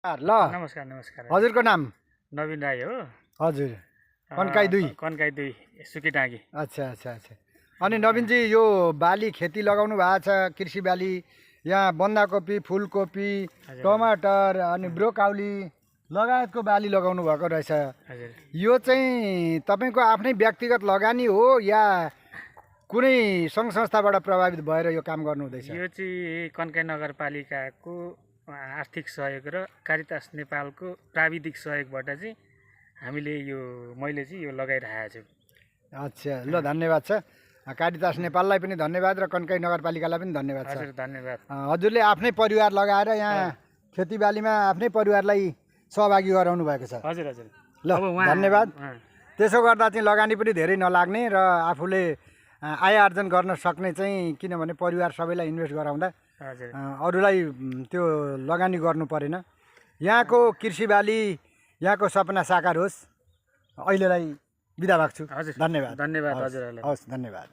ल नमस्कार नमस्कार हजुरको नाम? नवीन राई हो। हजुर कन्काई 2। कन्काई 2 सुकीटाँगी। अच्छा अच्छा अच्छा। अनि नवीनजी यो बाली खेती लगाउनु भएको छ, कृषि बाली, यहाँ बन्दाकोपी, फुलकोपी, टमाटर अनि ब्रोकाउली लगायतको बाली लगाउनु भएको रहेछ। हजुर यो चाहिँ तपाईँको आफ्नै व्यक्तिगत लगानी हो या कुनै सङ्घ संस्थाबाट प्रभावित भएर यो काम गर्नु हुँदैछ? यो चाहिँ कन्काई नगरपालिकाको आर्थिक सहयोग र कारितास नेपालको प्राविधिक सहयोगबाट चाहिँ मैले चाहिँ यो लगाइरहेको छु। अच्छा ल धन्यवाद छ। कारितास नेपाललाई पनि धन्यवाद र कन्काई नगरपालिकालाई पनि धन्यवाद छ। हजुर धन्यवाद। हजुरले आफ्नै परिवार लगाएर यहाँ खेतीबालीमा आफ्नै परिवारलाई सहभागी गराउनु भएको छ। हजुर हजुर ल धन्यवाद। त्यसो गर्दा चाहिँ लगानी पनि धेरै नलाग्ने र आफूले आय आर्जन गर्न सक्ने चाहिँ, किनभने परिवार सबैलाई इन्भेस्ट गराउँदा हजुर अरूलाई त्यो लगानी गर्नु परेन। यहाँको कृषि बाली, यहाँको सपना साकार होस्। अहिलेलाई बिदा माग्छु। हजुर धन्यवाद। धन्यवाद हजुरहरूलाई। हवस् धन्यवाद।